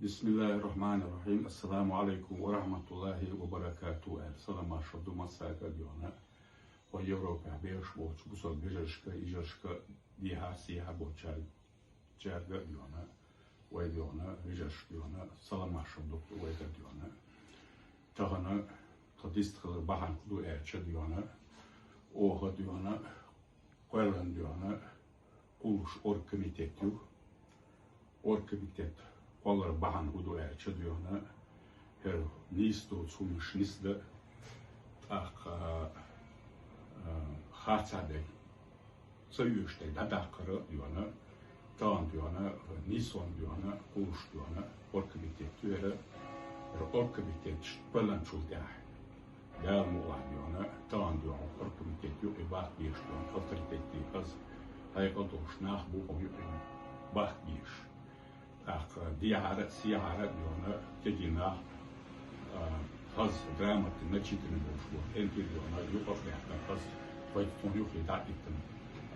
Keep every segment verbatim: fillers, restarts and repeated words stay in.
بسم الله الرحمن الرحيم. السلام عليكم ورحمة الله وبركاته. Аьлла, салам-маршал ду массаьга а дуьхьа, хӀо Европехь бехаш болчу бусалба вежаршка, йижаршка, дехьа-сехьа болчаьрга, цаьрга а дуьхьа, вай дуьхьа, вежаршка дуьхьа, салам-маршал ду вайга а дуьхьа. Тахана тхо дистхилар бахьана хӀун ду аьлча дуьхьа, оха дуьхьа, кхоьллина дуьхьа, кхуллуш оргкомитет ю. Оргкомитет кхоллар бахьана хӀун ду аьлча дуьхьа, хӀара нийса доцу хӀуманаш нисдан, тӀаккха, а, а, харцахьа дерг, ца оьшуш дерг дӀадаккхар а дуьхьа, тахана дуьхьа, нийсонна дуьхьа, кхуллуш дуьхьа оргкомитет ю хӀара, хӀара оргкомитет кхоьллинчул тӀаьхьа. Дала мукъалахь дуьхьа, тахана дуьхьа оргкомитет юкъе бахка безаш дуьхьа, авторитетехь хаза хьекъал долуш нах бу хӀокху юкъе бахка безаш. ТӀаккха дехьара а, сехьара а дуьхьа кегий нах, а, хаза грамотный, начитанный болуш болу кӀентий дуьхьа, юкъа а баьхкина хаза, тхоьца тхуна юххе дӀа а диттина,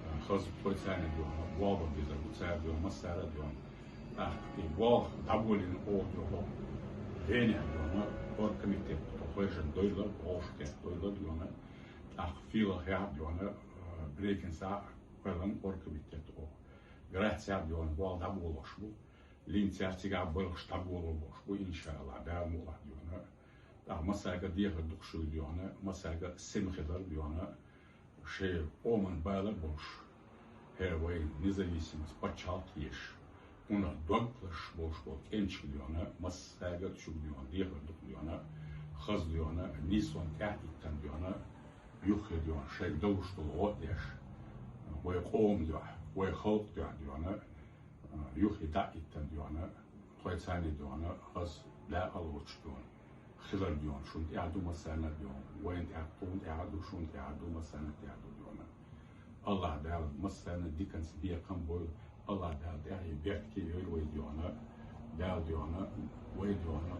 а, хаза тхоьцанна дуьхьа болх бан безар бу цара дуьхьа, массара а дуьхьа. ТӀаккха и болх дӀаболийна оха дуьхьа, Венехь дуьхьа, оргкомитет тхо хевшина дойла, вовшахкхетта дойла дуьхьа, тӀаккха Филахехь дуьхьа, а, Брекенцехь кхоьллина оргкомитет оха. Грацехь дуьхьа болх дӀаболош бу, Линцехь, цигахь балхаш дӀаболо болуш бу, иншаАллахӀ, Дала мукъалахь дуьхьа. ТӀаккха массаьрга дехар ду-кх шуьга дуьхьа, массаьрга сема хилар дуьхьа, шайн къоман бала а болуш, хӀара вайн независимость, пачхьалкх езаш, кхунах дог лазаш болуш болу кӀенташка дуьхьа, массаьрга а шуьга дуьхьа дехар ду-кх дуьхьа, хаза дуьхьа, нийсонна тӀаьхьа диттина дуьхьа, юххе дуьхьа шайга далуш долу гӀо а деш, вай къоман дуьхьа, вай халкъан дуьхьа дуьхьа, а, юххе дӀа а диттина дуьхьа, тхоьцанна дуьхьа, хаза дакъа а лоцуш дуьхьа, хилар дуьхьа, шуна тӀехь ду массарна а дуьхьа, вайна тӀехь, тхуна тӀехь а ду, шуна тӀехь а ду, массарна а тӀехь а ду дуьхьа. АллахӀ Дала массарна а диканца бекхам а бойла, АллахӀ Дала тӀаьхье беркате а йойла вай дуьхьа, Дала дуьхьа, вай дуьхьа,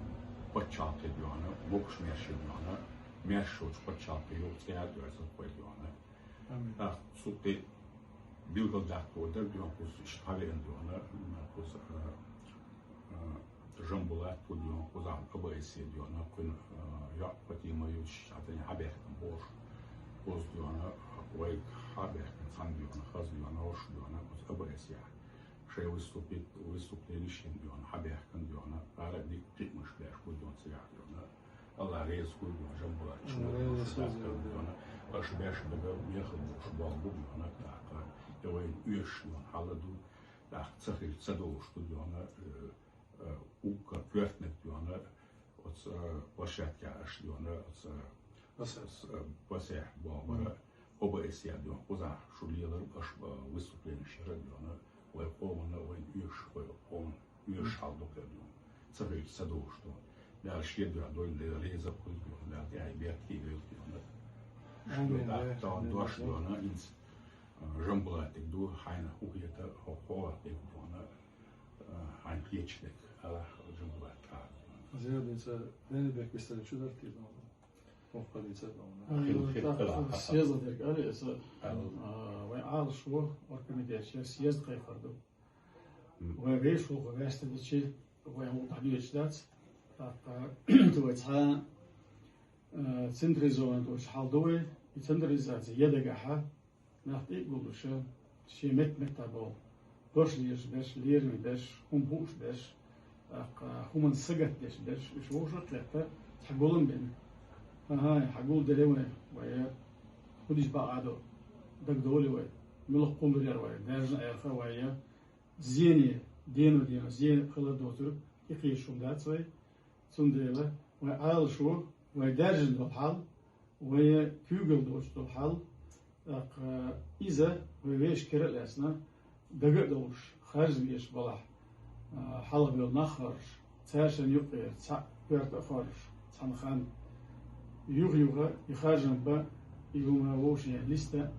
пачхьалкхе дуьхьа, могуш-маьрша дуьхьа, маьрша йолчу пачхьалкхе юха цӀе а доьрзур вай дуьхьа. Амин. ТӀаккха цу тӀе билгалдаккха дара дуьхьа кхуза иштта хьавеана дуьхьа, кхуза, а, а, Жамбулат ву дуьхьа, кхузахь ОБСЕ дуьхьа, кхуьнан, а, йоӀ Фатима ю, шатани хьабаьхкина бохуш, кхуза дуьхьа, вайга хьабаьхкина цхьана дуьхьа, хаза дуьхьа, хӀорш дуьхьа, кхуза ОБСЕ. Шайн выступит-, выступлениш йина дуьхьа, хьабаьхкина дуьхьа, ара а дика кхиамаш беш бу дуьхьа цигахь дуьхьа. АллахӀ реза хуьлда дуьхьа Жамбулат, шуна дуьхьа, аша беш берг мехала болуш болх бу дуьхьа, тӀаккха, я вайна оьшуш дуьхьа хьал а ду, тӀаккха ца хилча ца долуш ду дуьхьа, э, э, уггар коьртаниг дуьхьа, оцу, э, площадкехь аша дуьхьа, оцу, э, Басехь. Оцу, э, Басехь боху бара, ОБСЕ дуьхьа, кхузахь шу лелар аша, э, выступлениш яра дуьхьа, вай къоманна, вайна оьшуш, вай къоманна оьшуш хьал ду кхердо. Ца хилча ца долуш ду. Дала шен дуьхьа дойла, Дала реза а хуьлда дуьхьа, Дала тӀаьхье беркате а йойла дуьхьа. Амин. Шу тӀаккха тахана дош дуьхьа, хӀинца, а, Жамбулатиг ду, хьайна хӀун хета, хьо кхоалгӀа дерг дуьхьа, а, хьайна кхеташ дерг, ала Жамбулат тӀаккха. Зиядица, Дени бек бистара чу дара те дуьхьа. Хьо кхалица дуьхьа. А, хила, хила, тӀаккха хила, хила. Съезда дерг ала иза, а, вайн Ӏалашо, оргкомитетчеран съезд кхайкхар ду. Вай вешан вуха ваьсса дичи, вай хӀума дӀадоьдуш дац. ТӀаккха вай цхьа, э, централизованный долуш хьал ду вай, и централизация е дагахьа, нах тӀе а гуллуша, шен метта-меттахь болу, дош лелаш берш, лераме берш, хӀума хууш берш, тӀаккха хӀуманна сагатдеш берш, уьш вовшах а кхетта, цхьа гулам бина. ХӀан-хӀа, хьан гулделла вай, вай, хӀун дича бакъ а ду, дагадовлий вай, муьлха кхуллур яра вай, даьржина аьлла вай, я, зене, дено-дено, зен хила доцург, и кхеташ хӀума дац вай. Цундела вай Ӏалашо, вай даьржина долу хьал, вай куьйгалла доцуш долу хьал, тӀаккха иза вай вешан кара а лаьцна, дага а долуш, харжа везаш балахь, а, хьалха бевлла нах а хоржуш, цаьршинна юккъера цхьаъ коьрта а хоржуш, цхьана ханна. Юха-юха и харжам бан, и хӀума вовшийн листа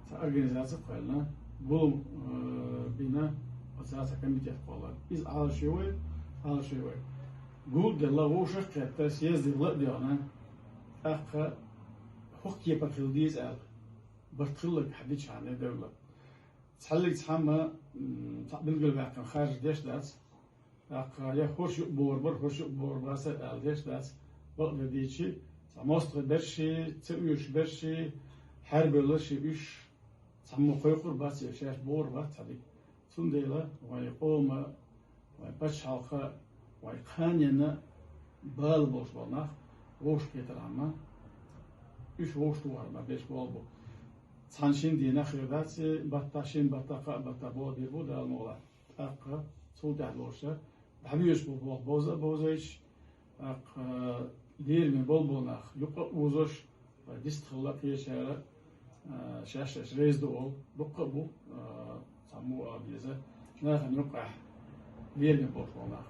цхьа организаци а кхоьллина, гулам, э, бина, оцара цхьа комитет кхолла. Иза Ӏалашо вай, Ӏалашо вай. Гулделла вовшах а кхетта, съезде ла а доьгӀна, тӀаккха хӀокху кепара хила деза аьлла, барт хилларг хьан дичахьана девлла. Цхьаллиг цхьамма, м, цхьаъ билгалваьккхина харжа деш дац. ТӀаккха я хӀорш юкъа бовр бар, хӀорш юкъа бовр бацар аьлла деш дац. Бакъдерг дийцича, цхьа мостагӀий берш, ца оьшуш берш, хьарбевлларш уьш, цхьаммо кхойкхур бац, я шаьш бовр бац цхьа дика. Цундела вай къома, вай пачхьалкха, вай кханенна бала болуш болу нах вовшахкхетархьама, уьш вовшахтухархьама беш болу бу. Цхьана шина дийнахь хир дац, баттахь шина баттахь, кхаа баттахь болу бийр бу Дала мукъ лахь. ТӀаккха цул тӀаьхьа долуш дӀабоьдуш бу боху бовза а бовзуьйтуш, тӀаккха лераме болу-болу нах юкъа а узуш, вай дистхилла кхечара, а, шаьш-шаьш реза ду олу, дуккха а бу, а, цхьаммо а беза, нахана юкъахь лераме болуш болу нах.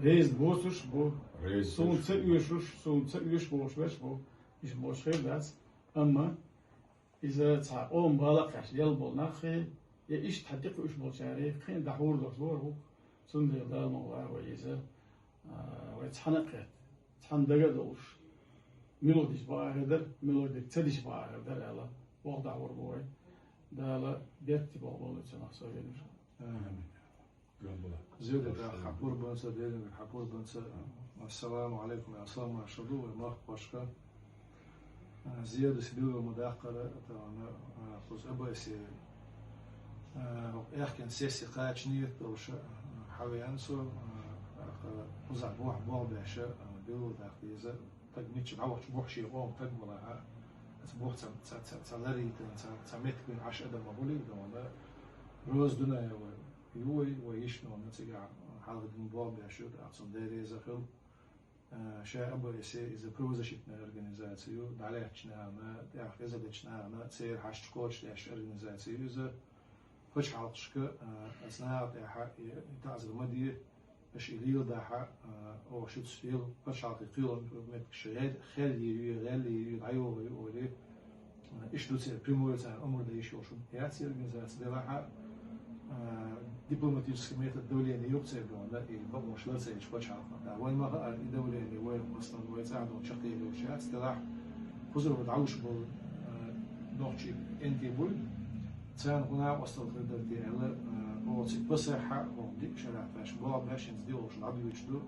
Реза боцуш бу, реза суна ца оьшуш, суна ца оьшуш бохуш берш бу, иштта болуш хир дац, амма иза цхьа къоман бала а кхаьчна лелла болу нахе, я иштта хьан тӀекхуьуш болчаре, кхин дӀахьур долуш лору ву, цундела Дала мукъ лахь вай иза, а, вай цхьаьна а кхетта, цхьаьна дага а долуш, муьлха дича бакъахьар дара, муьлха дерг ца дича бакъахьар дара аьлла, ваха дӀахьур бу вай. Дала беркате болу болу цунах со венаш. Амин. Зеде даха хьан пурбанца, Делан хьан пурбанца. Ассаламу алейкум, ассаламу алейкум, вай махкошка. Зедас билгал ма даккхара, тахана, кхуза абайсе, эхкин сесси кхача нийят долуша, хьавеан со, кхуза бохь болбеша, билгал даккха деза, таг мичча дӀавахча бохь шен къом таг вала, аса бохь ца, ца, ца, ца ларийта, ца, ца меттиг бина Ӏаш адам ма гӀулий, дона, Роза Дунаева. Ю вай, вай йиш нуна цигахь хьалха дина болх беш ю, тӀаккха цунна Дела реза хила. Э, ша а бан эсе иза правозащитная организация ю, дӀалаьттачу нахана, тӀехь хеза дечу нахана, церан хьашташ кхочушдеш организация ю иза. Пачхьалкхашка, э, аса наха тӀехьа и, и таӀзар ма де, аша и лела дахьа, э, оха шуьца лела пачхьалкхе кхоьллина меттигаш гӀел-, хел йийр ю, гӀел йийр ю, дӀайогӀу ю, олий. Иштта ду церан прямой царна омра дан йиш йолуш яц и организация делахьа, а, дипломатический метод давление юкъа церан дона, и бакъош лар ца ечу пачхьалкхана. Вайн ма хаара и давление вай массанан вай цӀахь долчу чакхъелла йолуш яц делахь, кхузара дӀалуш болу, а, нохчий энти буй, царна гӀуна а остал хир дара те аьлла, а, оха цига пасехьа, оха диъ шарахь тӀаьш, болх беш хӀинца диъолуш дӀадуьйцуш ду.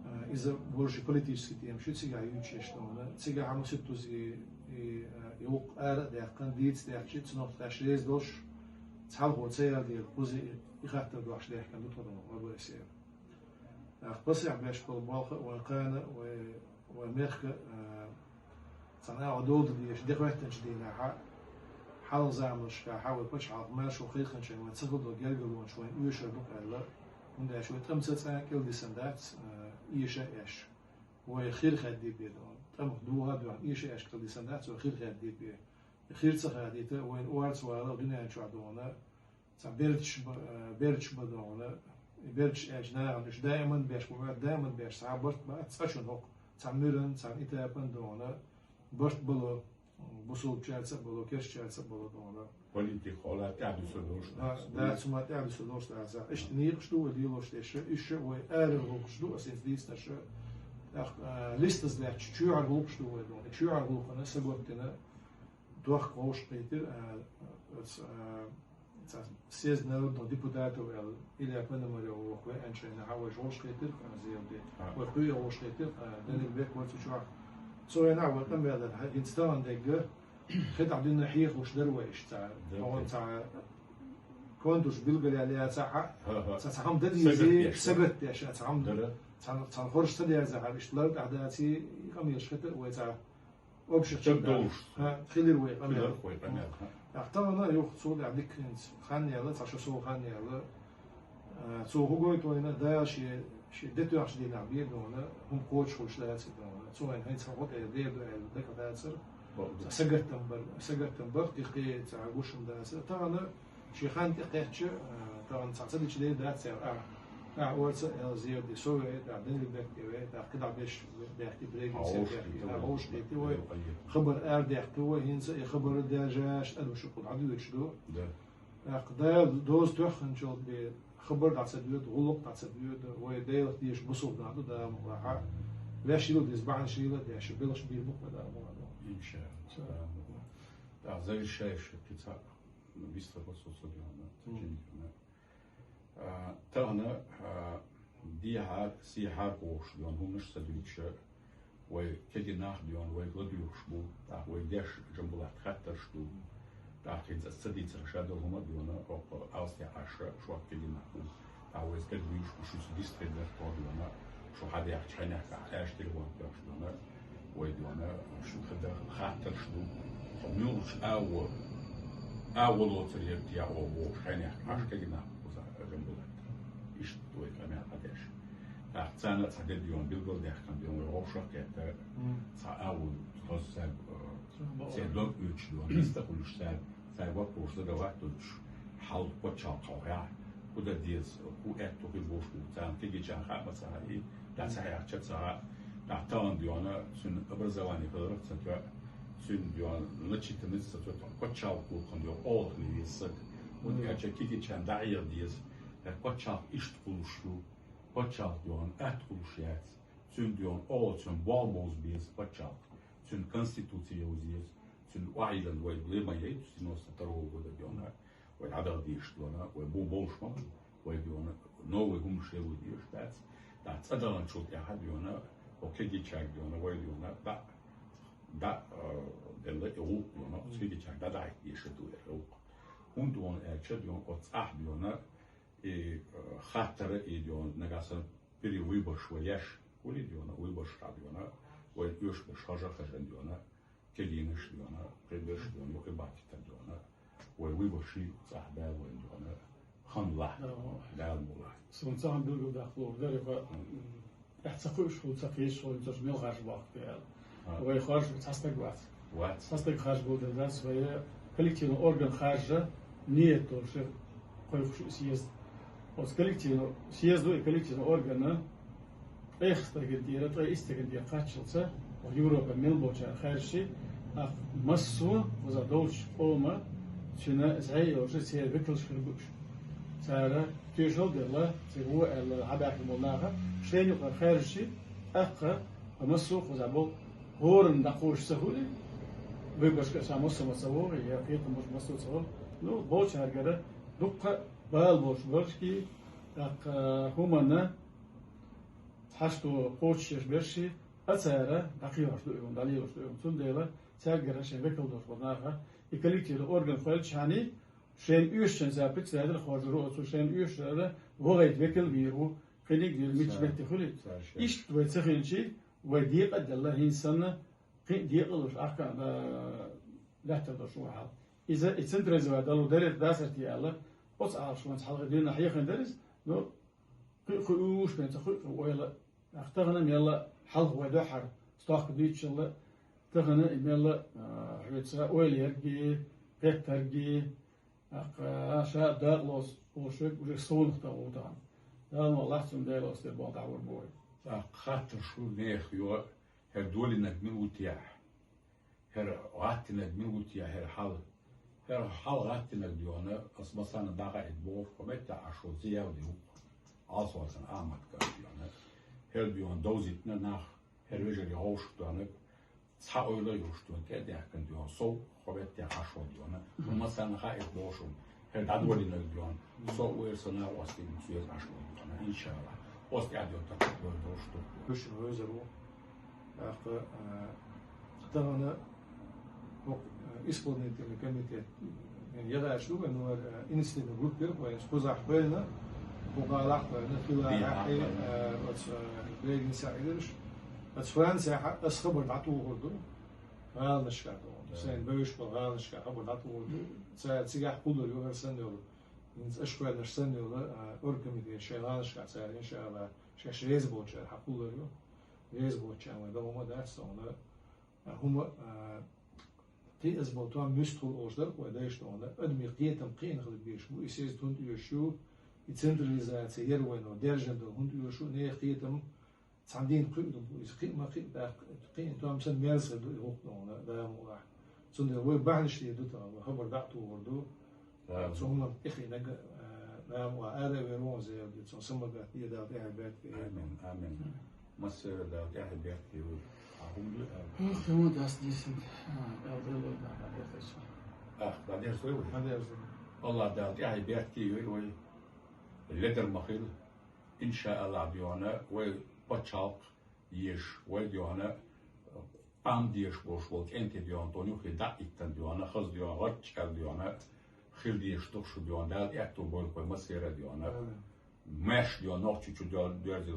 А, иза вожший политический тема шу цигахь юьйцуш еш дона. Цигахь хьан маситтуз и И, э, и вукх ара а даьккхина, дийца даьккхича, цунах тхаьш реза долуш, цхьалхо ца ял дела, кхуза и, и хаттар дохьуш даьхкина ду тхо дона, вай БСР. ТӀаккха пасехь беш болу болх а вайн кхана, вай, вай мехка, э, цхьана агӀо долда дезаш, де хӀоьттинчу дийнахьа, хьалха заманашкахьа вай пачхьалкх маршо кхайкхинчийн вайн ца хила долу гергарлонаш вайн оьшур ду-кх аьлла, хӀунда аьлча вай тӀамца цкъа а кӀел дисан дац, э, эша а еш. Вай хир хаьдде бе дона. ТӀамах дугӀа а доьгӀна, эша аьшка хила дисина дац, вай хир хаьдде бе. Хир ца хадийта, вайна орца вала дуьнен чохь дона, цхьа берташ ба-, э, берташ ба дона, и берташ аьлча нахана уьш даиман беш бу, даиман беш цхьа барт бац, цкъачунна хӀокху, цхьа муьран, цхьа этапан дона, барт бало, бусулбачаьрца а бало, керстачаьрца а бало дона. Политика хьола тӀаьхьа дуьсур долуш дац. Да, цума тӀаьхьа дуьсур долуш дац. Иштта некъаш ду вай лелош дерш, уьш вай арара гӀуллакхаш ду, аса хӀинца дийцинарш. ТӀаккха, а, листаза лаьтташ чоьхьара гӀуллакхаш ду вай дона. И чоьхьара гӀуллакхана саготтина дохка вовшахкхийтира, а, ца, а, ца съезд народных депутатов аьлла, Илья Пономарёв ваха вай анчайна хьан вай вовшахкхийтира, а, зелде. Вай кхуья вовшахкхийтира, а, Данил Бек вац чохь. Цо вайна а вай къамелар, хӀинца тахана дегга, хи тӀехь дуьйна хьехалуш дара вай иштта цара. Тхуна цхьа контуш билгалъяьлла яцахьа, цхьа, цхьа хӀума дан дезий, сагатдеш, цхьа хӀума дара. Цхьа, цхьа хорш ца дерзахьара, иштта лар тӀехь даций, и къамелаш хета вай цхьа общих чуьра долуш. ХӀа, хилира вай къамел. Хилира вай къамел, хӀа. ТӀаккха тахана юха цул тӀехь дика хӀинца хан яьлла, цхьа шо сов хан яьлла. А, цо хӀун гойту вайна, Дала шен, шен де тоьхначу дийнахь бен дона, хӀума кхочушхуьлуш дацара дона. Цо вайна хӀинца хьо тӀе дер ду аьлла, дага дацара. Цхьа сагаттам бар, сагаттам бар, тӀе кхин цхьа гуш хӀума дацара. Тахана шен хан тӀе кхаьчча, а, тахана цхьа ца дича дер дац цара, а, а, орца а аьлла зерди, со ве, а, Данил Бек тӀе ве, а, кхидӀа беш бехке, брегин се бехке, а, вовшахкхийти вай. Хабар арадаьккхи вай, хӀинца и хабар даьржаш, адамаш кху дӀадоьдуш ду. Да. ТӀаккха Дала доза тоьхначул бен хабар дӀа ца доьду, гӀуллакх дӀа ца доьду, вай Делах дезаш бусулба нах ду Дала мукъ лахьа. Ваьш йила деза, бахьанаш йила а деш, белхаш бийр бу-кх Дала мукъ лахьа. Иншалла. ТӀаккха завершающий кхин цхьа вистхила со ца дуьхьал, ца чингирна. А, тахана, а, Дехьа, сехьа бохуш доьна хӀуманаш ца дуьйцуш, вай кегий нах доьна вайга ладуьйгӀуш бу, тӀаккха вай деш Джамбулатта хаттарш ду. ТӀаккха хӀинца аса ца дийцар ша долу хӀума доьна, хӀокху Алсте Ӏаш шорта кегий нах бу. ТӀаккха вай стаг вуьйш бу, шуьца дистхир дерг кхо доьна, шу хьадаьхча хьенехкахь аьлла телефон тоьхча доьна, вай доьна, шу хӀара хаттарш ду. Хьо муьлхачу агӀо, агӀо лоцур яра те хьо бохуш, хьенехкахь Ӏаш кегий нах бу кхузахь Джамбулатта. Иштта вай къамел хьадеш. ТӀаккха царна а цхьа де доьна билгалдаьккхина доьна, вай вовшах а кхетта, цхьа агӀо хоза цаьрга, э, церан дог оьцуш доьна, дистхуьлуш цаьрга, цаьрга воккхавеш дагават а доцуш, хьал пачхьалкх хьовхьехь, хӀун дан деза, хӀун аьтто хир болуш бу, царна кегийчарна хаа ма ца хаьа, дӀа ца хьаьхча ца хаьа, дӀа тахана доьна, цуьнан образование хиларх а ца тоьа, цуьнан доьна начитанность ца тоьа, пачхьалкх гулхана доьна олхана веза саг. ХӀунда аьлча кегийчарна дӀахьеха деза, хӀара пачхьалкх иштта хуьлуш ю, пачхьалкх доьна атта хуьлуш яц, цуьнан доьна олхана, цуьнан болх бовза беза пачхьалкх, цуьнан конституци йовза еза, цуьнан охьайиллина вай ле ма яй, девяносто второго года доьна, вай дӀадаха дезаш доьна, вай бу болуш ма бу, вай доьна, новый хӀуманаш яла дезаш дац, дац цӀа даланчул тӀаьхьа доьна, хӀокху кегийчаьрга доьна, вай доьна, дӀа, дӀа, э, делла и гӀуллакх доьна, оцу кегийчаьрга дӀадахьийта дезаш ду и гӀуллакх. ХӀунда доьна аьлча доьна, оцу цӀахь доьна, и, э, хаттара и доьна, нагахь санна перевыбораш вай еш, хуьлий доьна, выбораш хьа доьна, вай оьшуш берш хьажа хьажан доьна, кегийнаш доьна, кхиберш доьна, юкъе баттитар доьна, вай выбораш цӀахь баьлла вайн доьна, хан лахь, Дала мукъ лахь. Суна цхьаъ билгалдаккха луур дара, тӀаьхьа ца кхуьуш хуьлу, ца кхеташ хуьлу, цо мел харжа бохку аьлла. Вай харжа цхьа стаг вац. Вац. Цхьа стаг харжа гулдина дац вай, коллективный орган харжа ниет долуш кхойкхуш съезд. Оцу коллективный съезду и коллективный органа ткъех стагана тӀера, ткъе исс стагана тӀера кхаччалца, Европа мел болчара хаьржича, тӀаккха массо а кхузахь долчу къома цуьнан зӀе йолуш церан векалш хир бу уьш. Цара тоьшалла а делла, цига вон аьлла, хьабаьхкина болу наха, шайна юкъара хаьржича, тӀаккха массо а кхузахь болу хӀоранна дӀакхочуш ца хуьлий, вай башка ша массо а ма ца вогӀий, я кхетам болуш массо а ца вогӀий. Ну, болчаьргара дуккха а бала болуш баршкий, тӀаккха хӀуманна цхьашто кхочушъеш берш а цара дӀакхоьхьуш ду и хӀума, дӀалелош ду и хӀума. Цундела цаьргара шайн векал долуш болу наха и коллективный орган кхоьллинчхьаний, шайна оьшучунна цара председатель хоржур ву, оцу шайна оьшучара вахайта векал вийр ву, кхиниг вийр, мичча метте хуьлий. Иштта вай ца хилчий, вай декъа а делла, хӀинца санна, кхин а декъалуш, ахкан а лаьттар долуш ву хьал. Иза и централизовать далур дарих дацар те аьлла, оцу Ӏалашонца хьалха дийнахь хьехийна дара иза, но кхин а хуьуш бен ца хуьу ойла. Ахьа тахана мелла хьалха вай дуьххьара стохка дуьйцучалла, тахана и мелла, а, хьоьца ойла ерг а, гӀеттарг а, тӀаккха ша дакъалоцу олуш верг уже совнах тахана ву тахана. Дала ма лахь цунна, Дела оцу тӀера боху дӀахьур бу вай. ТӀаккха хаттарш шу нехан йо, хӀара долийнарг мила ву техьа? ХӀара гӀаттийнарг мила ву техьа хӀара хьал? ХӀара хьал гӀаттийнарг доьна, ас массарна дӀахаийта боху, кху меттехь Ӏаш волу Зиявди ву, Алсорсан Ахьмад кара доьна. ХӀара доьна довзийтина нах, хӀара вежарий гӀовшах доьнарг, цхьа ойла а йолуш доьна, тӀе а даьхкина доьна, сов кху меттехь Ӏаш волу доьна. Шу массарна хаийта боху шуна, хӀара дӀадолийнарг доьна, со а вайра, со накъостий а, соьца Ӏаш волу доьна, иншаллахь. Оцу тӀаьхьа доьна тӀаккха доьна долуш ду. Вуьшта вевзар ву. ТӀаккха, а, тахана хӀокху, а, исполнительный комитет, а, ядача ду вайн, ну, а, инициативный группа яра вайн, кхузахь кхоьллина, кху гӀалахь кхоьллина, хила ахьи, а, оцу, а, Бегин СаӀидович, оцу Францехь ас хабар дӀатухур ду гӀаланашкахь ду. Сайн бевзаш болу гӀаланашкахь хабар дӀатухур ду. Цара цигахь кхуллур ю, хӀара санна йолу. ХӀинца аша кхоьллинарш санна йолу, а, оргкомитет шайн гӀаланашкахь цара, иншааллахь, шаьш реза болчара хьакхуллур ю. Реза боцучарна вайн дан хӀума дац, тхуна, а, хӀума, а, кхин а аса болу тӀом муьста хуьлу олуш дара вай дайша тхуна. Адамийн кхетам кхиъна хила безаш бу, и съезд хӀунда оьшуш ю, и централизация яра вайна, даьржина долу хӀунда оьшуш ю, нехан кхетам цхьана дийнахь кхуьур ду, иза кхин а ма кхин а, тӀаккха кхин а тӀом санна мерза хир ду и гӀуллакх тхуна, Дала мукъ лахь. Цундела вай бахьанаш тӀе ду тхуна, вай хабар дӀа а тухур ду. Цу хӀуманна тӀехь нага, а, нама а ара а вер вон зерди, цунна самагат де Дала тӀаьхье бертахь. Амин, амин. Массера Дала тӀаьхье бертахь вуй. А хӀума ду, а? Ах, хӀума дац дийсинг. А, Дала Дала Дала Дала Дала. Ах, Дала Дала Дала. Аллах Дала тӀаьхье бертахь вуй вай. Ледар ма хила. Иншааллахь, дона вай пачхьалкх еш, вай дона къам деш болуш болу кӀентий дона, тхуна юххе дӀа а иттан дона, хаза дона, гӀаччӀ аьлла дона, хила дезаш ду шу дона, Дала аьтту бойла вай массеран а дона. Маьрша дона, нохчи чу дона, доьрзий